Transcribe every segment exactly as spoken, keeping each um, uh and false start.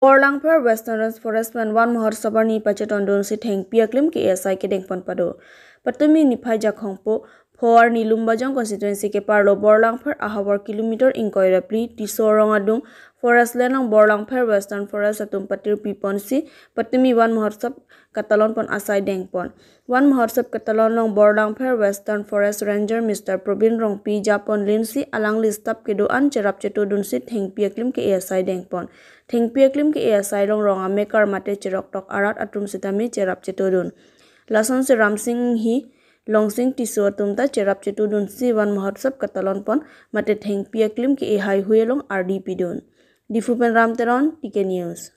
Borlangpher Western Range Forest pen Van Mahotsav arni pachetondunsi thengpi aklim ke A S I kedengpon pado. Patumi niphai Jakhong po pho arni Lumbajong constituency keparlo Borlangpher ahavar kilometer ingkoi ra phli Tisso arong adung forest land along Borlangpher Western Forest atum patirpiponsi patumi Van Mahotsav katalonpon asai dengpon. Van Mahotsav katalon along Borlangpher Western Forest Ranger Mister Probin Rongpi japon linsi alangli staff kedo-an cherap chetodunsi thengpi aklim ke A S I dengpon. Thengpi aklim ke A S I along rong amekar mate cheroktok arat atum sitame cherap chetodun. Lasonsi Ramsing Inghi, Longsing Tisso atum ta cherap chetodunsi Van Mahotsav katalonpon mate thengpi aklim ke-e haihui along ardi pidun. Diphu pen Ram Teron, T K News.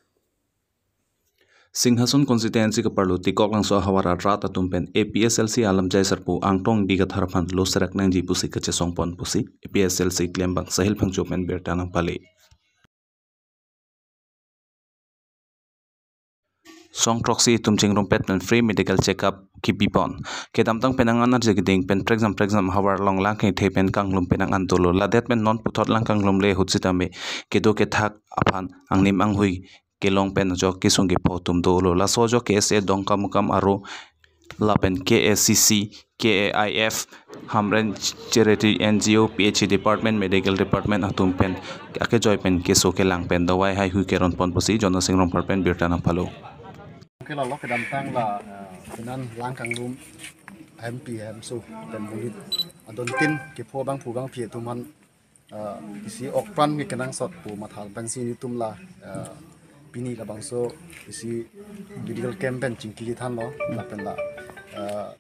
Singhason constituency keparlo Tikok Langso ahavar arat atum pen A P H L C alamjai sarpo Angtong Ingti Kathar aphan lo serak nangji pusi kachesongpon pusi A P H L C klembang Sahil Phangcho pen birta nangpale. Song throksi atum chingrumpet pen free medical checkup kipipon. Kedamtang penang an arje keding pen prekjam prekjam ahavar along lang kethe pen kanglum penang an dolo. Ladet pen non puthot lang kanglumle ahut sitame kedo kethak aphan angnim anghui kelong pen ajok kesung kepho atum dolo. Laso ajok K S A Dongkamukam aro lapen K A C C, K A I F, Hamren Charity N G O, P H E department, medical department atum pen akejoi pen keso kelang pen dawai haihui keronpon pusi Jonasing Rongphar pen birta nangpalo. Ke lalo kedamtang la, eh, penan lang kanglum hempi hemso pen monit adontin kepho bangphu bangphi atum aphan, eh, isi okpran ke kenangsot pu matha pensi nelitum la, eh, pini labangso isi medical camp pen chingkiji thanlo lapen la, eh,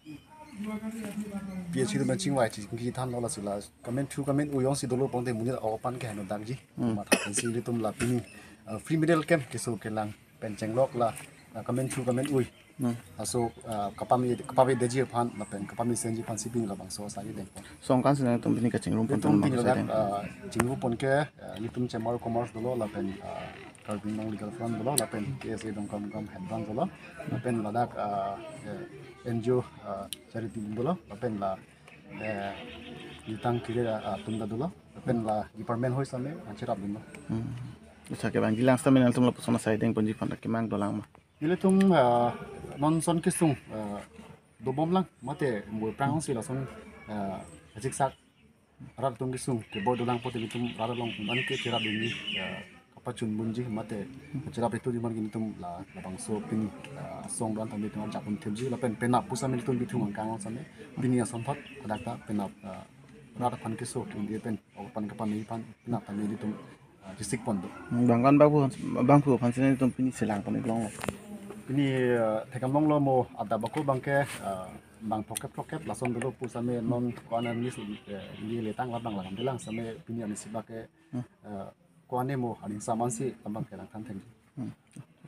P H C atum pen chingvai chingkiji thanlo, lasi la kamen thu kamen ui jongsi dolo pangte monit okpran ke heno dakji. Hmm. Matha pensi nelitum la pini, eh, free medical camp keso kelang pen chenglok la, eh, kamen thu kamen ui. Hmm. Laso, eh, kapame, kapavedetji aphan lapen kapame senji aphansi pini labangso asai dengpon. Song kan sinang atum pini kachingrumponpon pini ladak, eh, chingrupon ke, eh, nelitum Chamber of Commerce dolo lapen, eh, Karbi Anglong Legal Forum dolo lapen K S A Dongkamukam headband dolo lapen ladak, eh, eh, N G O, eh, charity dolo lapen la, eh, jutang kiri, eh, atum ta dolo lapen la department hoi same, eh, cherapdunlo. Hmm. Bisa ke bang jilang sitame nangtum lapuson asai dengponji aphan kemang dolang ma? Nelitum, eh, non son kesung, eh, dobomlang mate mui prang si lason, eh, ajiksak rat atum kesung keboi dolang pote nelitum rat along man ke cherapdunji, eh, kapachunbunji mate cherap itu di man ke nelitum la labangso pini, eh, song dan tame tum japon themji lapen penap pusitame nelitum bithung angkang same pini asonthot adak ta penap, eh, rat aphan keso ke pen okpran kapame aphan penap tame nelitum, ah, chisik pon do. Hmm, bang kan bangphu, bangphu aphan si nelitum pini selangpon iklonglo. Pini, ah, thekam longlo mo adap ako bang ke, ah, bang phokep phokep lason dolo pusitame non ko-an ni, eh, ni letang la bang langam dolang sitame pini ani sibak ke, hmm, eh, ko-an mo ani saman si abang ke langthan theng. Hmm.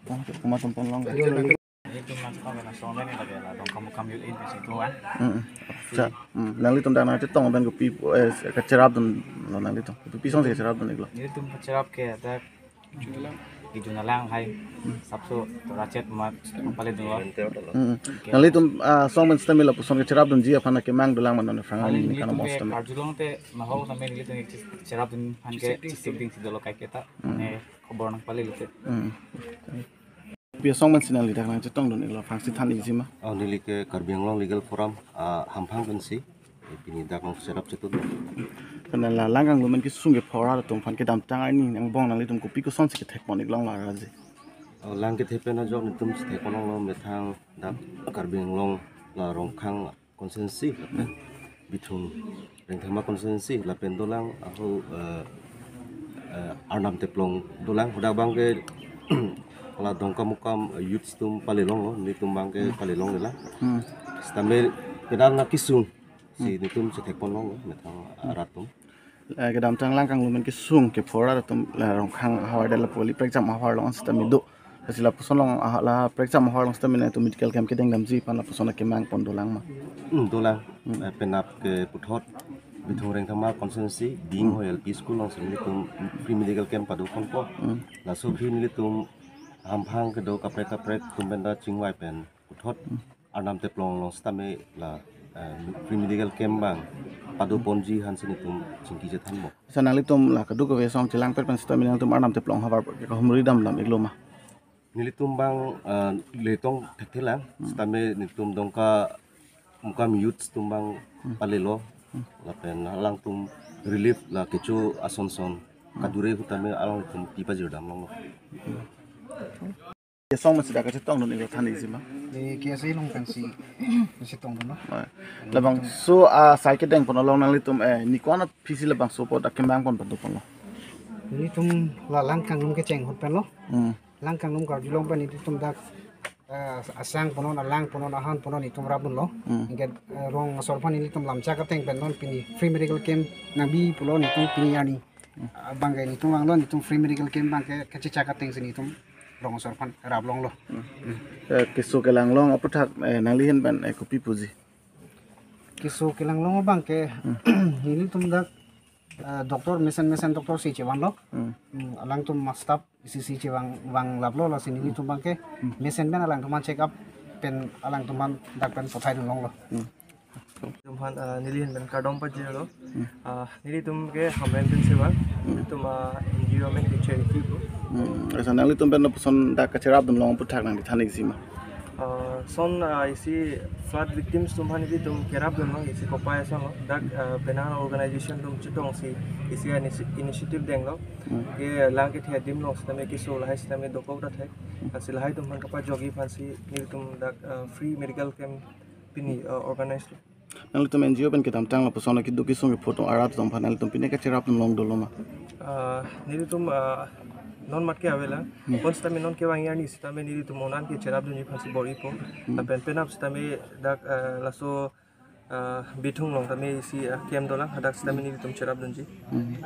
Bang ke kuma tompon long. Nelitum nangketong ke nangchongle ni lake la Dongkamukam Youth Aid pensi do an. Mm, mm. Cha, mm, nanglitum dak nangchetong pen kopi, eh, kacherapdunlo nanglitum? Kopi asonsi kacherapdun iklo? Nelitum kacherap ke dak kejun alang hai, mm, sapso torachet mat paledunlo. Mm, mm. Ke nanglitum, ah, song pen sitame lapuson kacherapdunji aphan kemang dolang ma non aphrang? Kali ani nelitum kanam ke ostam karjulong te nahok tame nelitum ke cherapdun aphan ke chisik dingsi dolo kaiketa. Mm. Ne khobor nangpale lote. Mm. Pi asong pen si nangli dak nangchetongdun iklo aphrangsi than ikji ma? Oh, neli ke Karbi Anglong Legal Forum, ah, hamphang pensi, eh, pini dak nangcherap chetun. Kena la lang kanglum pen kesung kepho arat atum aphan kedamtang arni angbong nanglitum kopi kosonsi kethekpon iklong la raji? Oh, lang kethe pen ajok nelitum si thekpon longlo methang dak Karbi Anglong la Rongkhang constituency lapen Bithung Rengthama constituency lapen dolang aho, eh, eh, Arnam Teplong dolang hadak bang ke la Dongkamukam, eh, youths atum palelonglo, nelitum bang ke, hmm, palelonglelang. Hmm. Sitame kedam na kesung si, hmm, nelitum si thekpon longlo methang, hmm, arat atum. Eh, kedamtang lang kanglum pen kesung kepho arat atum la Rongkhang ahavar dela poli prekjam ahavar along sitame do. Lasi lapuson along, ah, la prekjam ahavar along sitame nangtum medical camp kedengdamji aphan lapuson akemang pon dolang ma? Hmm, dolang. Hmm. Eh, penap ke puthot Bithung Rengthama constituency, Ding, hmm, Hoi L P school alongsi nelitum free medical camp padoponpo. Hmm. Laso free nelitum hamphang kedo kaprek kaprek atum pen ta chingvai pen puthot, hmm, Arnam Teplong along sitame la, eh, free medical camp bang padoponji aphansi nelitum chingkiji thanbom. Sa nanglitum la kadokave asong chelangpet pen sitame nangtum Arnam Teplong ahavar ke kahumri damdam iklo ma? Nelitum abang, eh, letong thekthelang, setame nelitum Dongkamukam youth atum abang palelo, lapen alangtum relief la kecho ason son kadure ahut tame alangtum pi pajir damlonglo. Kesung masi dak kachetongdun iklo than isi ma? Di K S A along pensi kachetongdunlo. Oi. Labangso asai kedeng pon along nanglitum, eh, ni ko-an aphisi labangso apot akemang pon pon tu ponlo? Nelitum la lang kangnum kecheng ahut penlo. Hmm. Lang kangnum karjulong pen nelitum dak, eh, asang punon, alang punon, ahan punon nelitum rapdunlo. Hmm. Anke, eh, rong asor aphan nelitum lamchak ateng pen non pini free medical camp nangbi pulo nelitum pini arni. Abangke nelitum vanglo, nelitum free medical camp abangke kachechak ateng si nelitum rong asor aphan raplonglo. Hmm. Eh, keso kelang long aputhak, eh, nangli ahin pen, eh, kopi puji? Keso kelang long abangke nelitum dak, eh, doctor mesen mesen doctor si chevanlo. Hmm. Hmm, alangtum ma staff isi si chevang vang laplo, lasi nelitum abangke mesen pen alangtum aphan check up pen alangtum aphan dak pen pothai dunlonglo. Hmm. Nelitum aphan, ah, neli ahin pen kardom pajirlo. Hmm. Ah, nelitum ke Hamren pen si vang. Hmm. Nelitum, ah, N G O amen ke charity pu. Hmm. Asa nanglitum pen lapuson dak kacherapdun long aputhak nangli than isi ma? Ah, lason, ah, isi flood victims atum aphan nelitum kerapdun long isi kopai asonlo. Dak, ah, penang organization atum chetongsi isi initi-, initiative denglo. Hmm. Ke lang kethe adim along setame keso lahai setame dokok ta thek. Lasi lahai atum aphan kapajokji aphansi nelitum dak, ah, free medical camp pini, ah, organize lo. Nanglitum N G O pen kedamtang lapuson keduk kesung kepho atum arat atum aphan nanglitum pine kacherapdun long dolo ma? Ah, nelitum, ah, non mat ke avelang. Hmm. Pon setame non kevang arni setame nelitum onan kecherapdunji aphansi bor-ipo. Hmm. Lapen penap setame dak, ah, laso, ah, Bithung along tame isi, ah, camp dolang, hadak setame nelitum cherapdunji. Hmm.